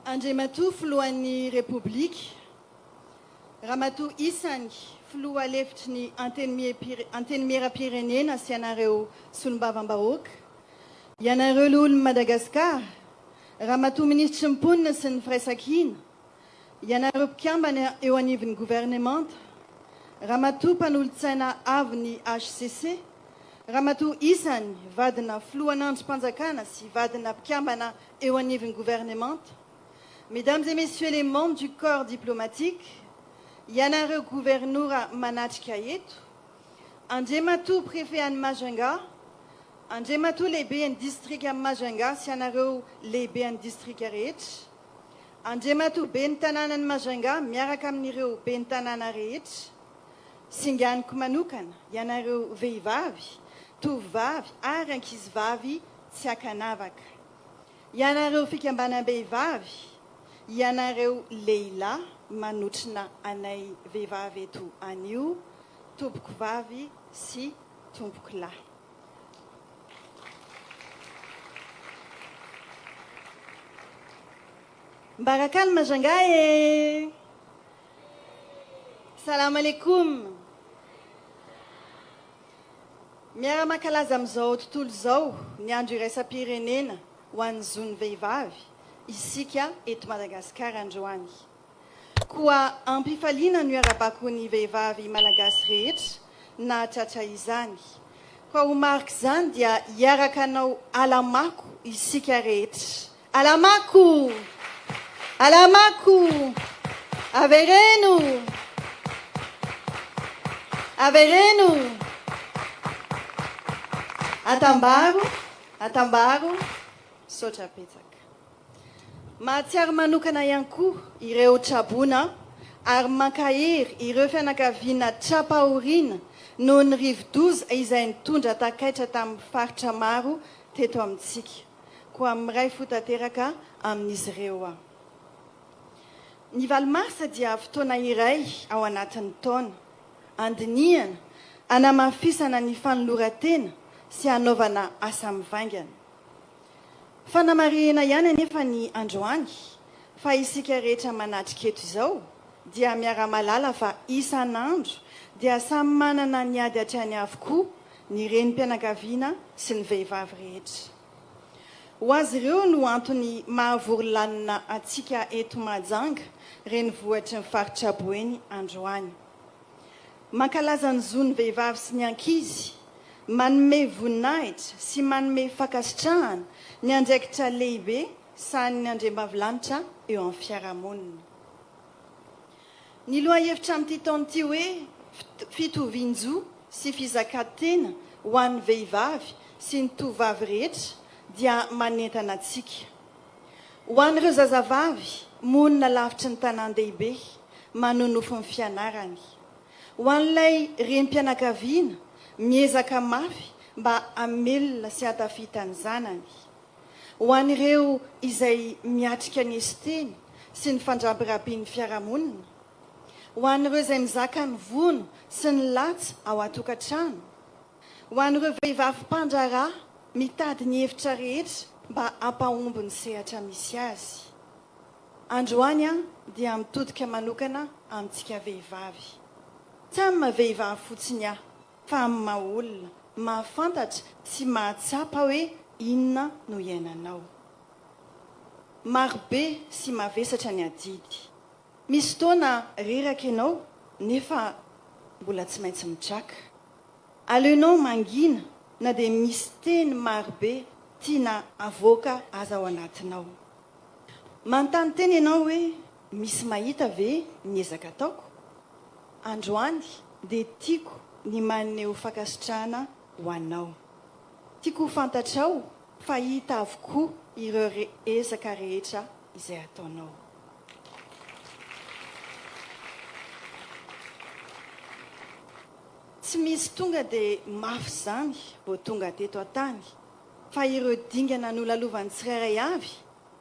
Andriamatoa Filohan'ny Repoblika, Ramatoa isany Filoha lefitry ny Antenimierampirenena sy ianareo Solombavambahoaka, ianareo Loholon'i Madagasikara, Ramatoa Minisitry ny Mponina sy ny Firaisankina, ianareo mpikambana eo anivon'ny Governemanta, Ramatoa Mpanolotsaina Avon'ny hcc, Ramatoa isany vadina Filohan'Andrim-panjakana sy vadina mpikambana eo anivon'ny Governemanta, Mesdames et Messieurs les membres du corps diplomatique, ianareo Governora manatrika eto, Andriamatoa Préfet an'i Majunga, Andriamatoa Lehiben'ny Distrikan'i Majunga sy ianareo Lehiben'ny Distrika rehetra, Andriamatoa Ben'ny Tanànan'i Majunga miaraka amin'ireo Ben'ny Tanàna rehetra, singaniko manokana ianareo vehivavy, tovovavy ary ankizivavy tsy ankanavaka. Ianareo fikambanam-behivavy, ianareo lehilahy manotrona anay vehivavy eto anio, tompoko vavy sy tompoko lahy. Mbara calme zangahy e! Salam aleikoum! Miara-mankalaza amin'izao tontolo izao ny andro iraisam-pirenena ho an'ny zon'ny vehivavy isika eto Madagasikara androany. Koa am-pifaliana no iarabako ny vehivavy malagasy rehetra nahatratra izany. Koa ho marik'izany dia hiaraka hanao alamako isika rehetra. Alamako! Alamako! Avereno! Avereno! Atambaro, atambaro, misaotra betsaka. Mahatsiaro manokana ihany koa ireo traboina ary mankahery ireo fianakaviana tra-pahoriana noho ny rivodoza izay nitondra takaitra tamin'ny faritra maro teto amintsika. Koa miray fo tanteraka amin'izy ireo aho. Ny valo marsa dia fotoana iray ao anatin'ny taona, andinihana, anamafisana ny fanoloran-tena sy hanaovana asa mivaingana. Fanamarihina ihany anefa ny androany fa isika rehetra manatrika eto izao dia miara-mahalala fa isan'andro dia samy manana ny ady hatrany avokoa ny renim-pianakaviana sy ny vehivavy rehetra. Ho azy ireo no antony mahavory lanona antsika eto Mahajanga, renivohitry ny faritra Boeny androany. Mankalaza ny zon'ny vehivavy sy ny ankizy, manome voninahitra sy manome fankasitrahana ny andraikitra lehibe sahanin'ny andriambavilanitra eo amin'ny fiarahamonina. Ny lohahevitra amin'ity taona ity hoe Fitovian-jo sy fizakan-tena ho an'ny vehivavy sy ny tovovavy rehetra dia manentana antsika. Ho an'ireo zazavavy monina lavitry ny tanàn-dehibe, manonofy ny fianarany. Ho an'ilay renim-pianakaviana miezaka mafy mba hamelona sy hahatafita ny zanany. Ho an'ireo izay miatrika ny esiteny sy ny fandrabirabian'ny fiarahamonina, ho an'ireo izay mizaka ny vono sy ny latsa ao an-tokantrano, ho an'ireo vehivavy mpandraharaha mitady ny hevitra rehetra mba hampahomby ny sehatra misy azy. Androany aho dia mitodika manokana amintsika vehivavy. Tsy amin'ny maha vehivavy fotsiny aho, fa amin'ny maha olona, mahafantatra sy mahatsapa hoe inona no iainanao. Marobe sy mavesatra ny adidy. Misy fotoana reraka ianao nefa mbola tsy maintsy mitraka. Aleonao mangina na dia misy teny marobe tiana avoaka aza ao anatinao. Manontany tena ianao hoe misy mahita ve ny ezaka ataoko? Androany dia tiako ny maneho fankasitrahana ho anao. Tiako ho fantatrao fa hita avokoa ireo ezaka rehetra izay ataonao. Tsy misy tonga dia mafy izany vao tonga teto an-tany, fa ireo dingana nolalovan'ny tsirairay avy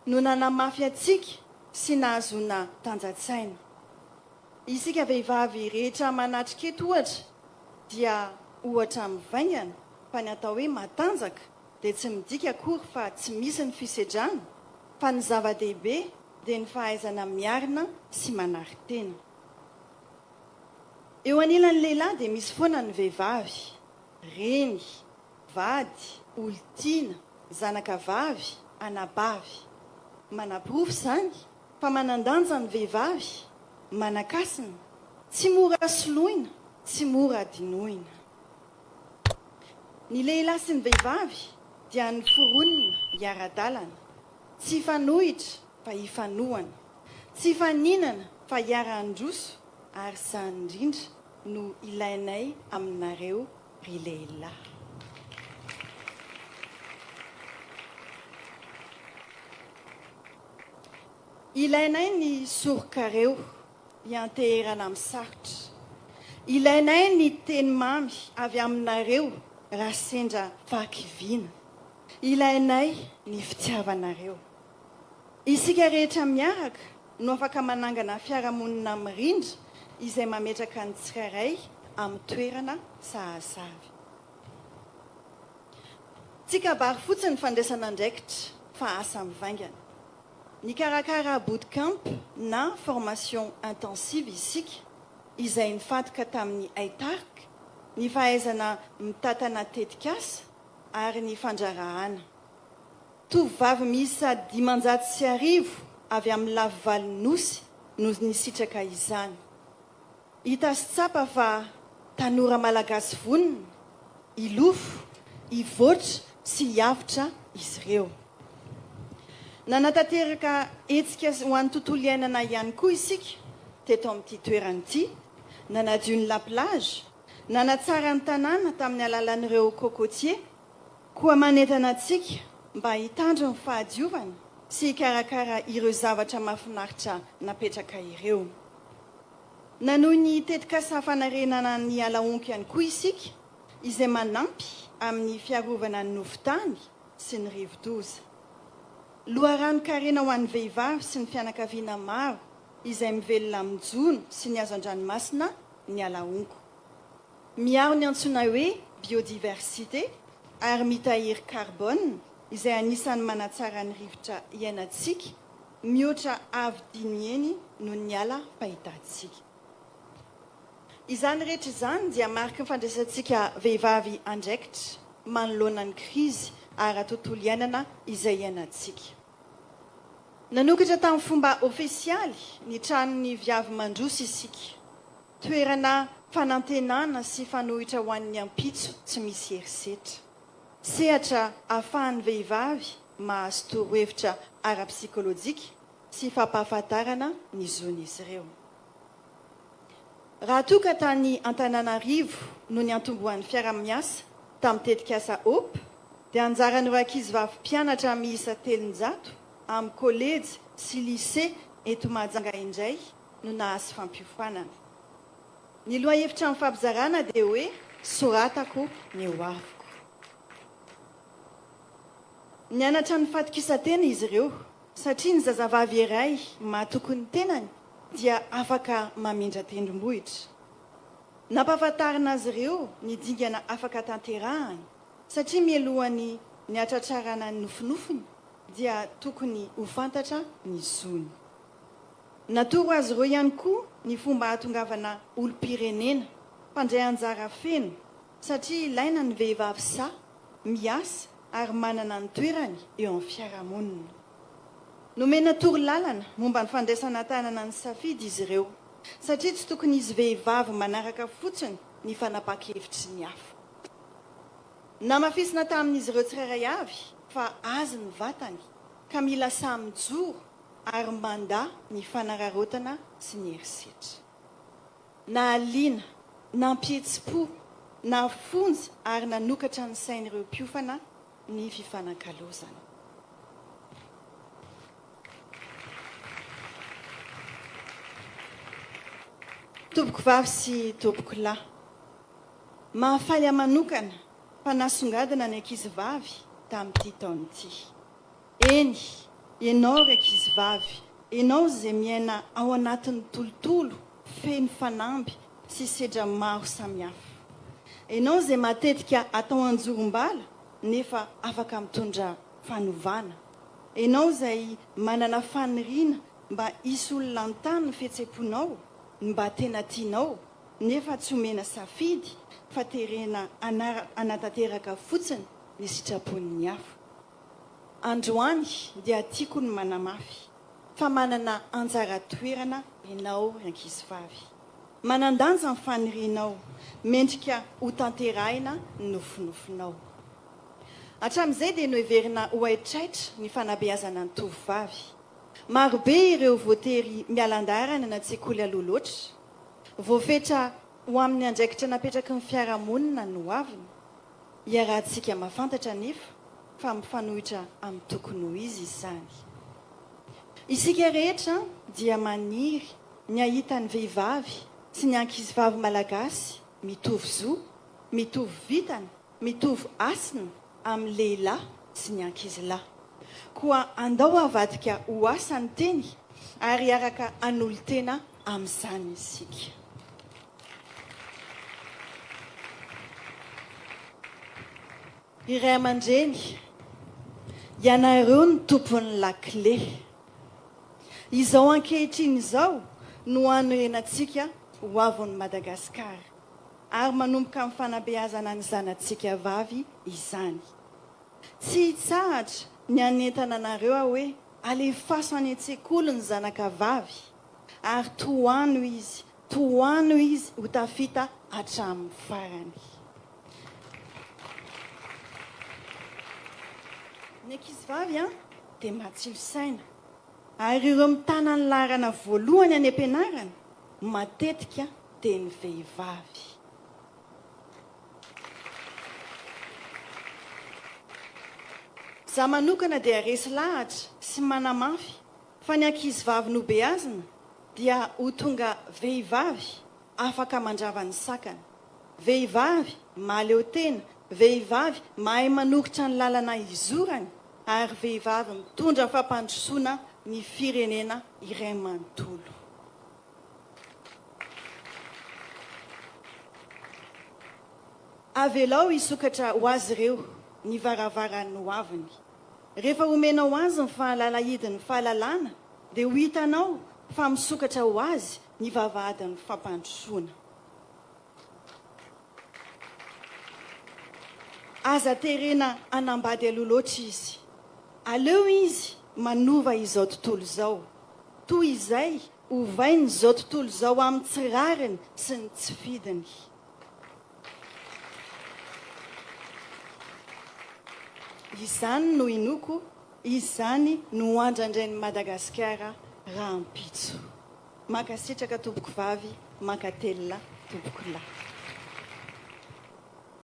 no nanamafy antsika sy nahazoana tanja-tsaina. Isika vehivavy rehetra manatrika eto ohatra dia ohatra mivaingana fa ny atao hoe matanjaka dia tsy midika akory fa tsy misy ny fisedrana fa ny zava-dehibe. dia ny fahaizana miarina sy manary tena. Eo anilan'ny lehilahy dia misy foana ny vehivavy, reny, vady, olon-tiana, zanaka vavy, anabavy. Manaporofo izany fa manan-danja ny vehivavy, manan-kasina, tsy mora soloina, tsy mora adinoina. Ny lehilahy sy ny vehivavy dia noforonina hiara-dalana, tsy hifanohitra fa hifanohana, tsy hifaninana fa hiara-handroso ary izany indrindra no ilainay aminareo ry lehilahy. Ilainay ny sorokareo hianteherana amin'ny sarotra. Ilainay ny teny mamy avy aminareo raha sendra fahakiviana. Ilainay ny fitiavanareo. Isika rehetra miaraka no afaka manangana fiarahamonina mirindra izay mametraka ny tsirairay amin'ny toerana sahaza avy. Tsy kabary fotsiny ny fandraisana andraikitra fa asa mivaingana. Nikarakara bootcamp na formation intensive isika izay nifantoka tamin'ny haitarika, ny fahaizana mitantana tetikasa ary ny fandraharahana. Tovovavy miisa 1500 avy amin'ny lafivalon'ny Nosy no nisitraka izany. Hita sy tsapa fa tanora malagasy vonona hilofo, hivoatra sy hiavotra izy ireo. Nanatanteraka hetsika ho an'ny tontolo iainana ihany koa isika teto amin'ity toerana ity, nanadio ny la plage, nanatsara ny tanàna tamin'ny alalan'ireo cocotiers, koa manentana antsika mba hitandro ny fahadiovana sy hikarakara ireo zavatra mahafinaritra napetraka ireo. Nanohy ny tetikasa fanarenana ny ala honko ihany koa isika, izay manampy amin'ny fiarovana ny nofon-tany sy ny rivo-doza. Loharanon-karena ho an'ny vehivavy sy ny fianakaviana maro izay mivelona amin'ny jono sy ny hazo an-dranomasina ny ala honko. Miaro ny antsoina hoe biodiversité ary mitahiry carbone izay anisan'ny manatsara ny rivotra iainantsika mihoatra avo dimy heny noho ny ala fahitantsika. Izany rehetra izany dia mariky ny fandraisantsika vehivavy andraikitra manoloana ny krizy ara-tontolo iainana izay iainantsika. Nanokatra tamin'ny fomba ofisialy ny tranon'ny Viavy Mandroso isika, toerana fanantenana sy fanohitra ho an'ny ampitso tsy misy herisetra. Sehatra ahafahan'ny vehivavy mahazo torohevitra ara-psikolojika sy fampahafantarana ny zon'izy ireo. Raha toa ka tany Antananarivo no niantombohan'ny fiaraha-miasa tamin'ny tetikasa Hope dia anjaran'ireo ankizivavy mpianatra miisa 300 amin'ny kolejy sy lycée eto Mahajanga indray no nahazo fampiofanana. Ny lohahevitra amin'ny fampizarana dia hoe Soratako ny hoaviko. Nianatra ny fatokisan-tena izy ireo, satria ny zazavavy iray mahatoky ny tenany dia afaka mamindra tendrombohitra. Nampahafantarina azy ireo ny dingana afaka tanterahana, satria mialohan'ny ny hatratrarana ny nofinofiny dia tokony ho fantatra ny zony. Natoro azy ireo ihany koa ny fomba hahatongavana olom-pirenena mpandray anjara feno satria ilaina ny vehivavy sahy miasa ary manana ny toerany eo amin'ny fiarahamonina. Nomena toro lalana momba ny fandraisana an-tanana ny safidy izy ireo satria tsy tokony hisy vehivavy manaraka fotsiny ny fanapahan-kevitry ny hafa. Namafisina tamin'izy ireo tsirairay avy fa azy ny vatany ka mila sahy mijoro ary mandà ny fanararaotana sy ny herisetra. Nahaliana, nampihetsi-po, nahafonja ary nanokatra ny sain'ireo mpiofana ny fifanakalozana. Tompokovavy sy tompokolahy, mahafaly ahy manokana fa nasongadina ny ankizivavy tamin'ity taona ity. Eny, ianao ry ankizivavy, ianao izay miaina ao anatin'ny tontolo feno fanamby sy sedra maro samihafa. Ianao izay matetika atao anjorom-bala nefa afaka mitondra fanovana. Ianao izay manana faniriana mba hisy olona hanontany ny fihetsem-ponao, ny mba tena tianao, nefa tsy omena safidy fa terena hanatanteraka fotsiny ny sitrapon'ny hafa. Androany dia tiako ny manamafy fa manana anjara toerana ianao ry ankizivavy. Manan-danja ny fanirianao, mendrika hotanterahina ny nofinofinao. Hatramin'izay dia noheverina ho haitraitra ny fanabeazana ny tovovavy. Marobe ireo voatery miala an-daharana na an-tsekoly aloha loatra. Voafetra ho amin'ny andraikitra napetraky ny fiarahamonina ny hoaviny. Iarahantsika mahafantatra anefa fa mifanohitra amin'ny tokony ho izy izany. Isika rehetra dia maniry ny hahita ny vehivavy sy ny ankizivavy malagasy mitovy zo, mitovy vintana, mitovy hasina amin'ny lehilahy sy ny ankizilahy. Koa andao havadika ho asa ny teny ary hiaraka hanolo-tena amin'izany isika. Ry ray aman-dreny, ianareo no tompon'ny lakile. Izao ankehitriny izao no hanorenantsika ho avon'i Madagasikara, ary manomboka amin'ny fanabeazana ny zanatsika vavy izany. Tsy hitsahatra ny hanentana anareo aho hoe alefaso any an-tsekoly ny zanaka vavy, ary tohano izy, tohano izy ho tafita hatramin'ny farany. Ny ankizivavy dia matsilo saina, ary ireo mitana ny laharana voalohany any am-pianarana matetika dia ny vehivavy. Izaho manokana dia resy lahatra sy manamafy fa ny ankizivavy nobeazina dia ho tonga vehivavy afaka mandrava ny sakana. Vehivavy mahaleo tena, vehivavy mahay manoritra ny lalana izorany ary vehivavy mitondra fampandrosoana ny firenena iray manontolo. Avelao hisokatra ho azy ireo ny varavaran'ny hoaviny. Rehefa omenao azy ny fahalalahidin'ny fahalalana dia ho hitanao fa misokatra ho azy ny vavahadin'ny fampandrosoana. Aza terena hanambady aloha loatra izy. Aleo izy manova izao tontolo izao, toy izay ovain'izao tontolo izao amin'ny tsy rariny sy ny tsy fidiny. Izany no inoako, izany no ho andrandrain'i Madagasikara rahampitso. Mankasitraka tompoko vavy, mankatelina tompoko lahy.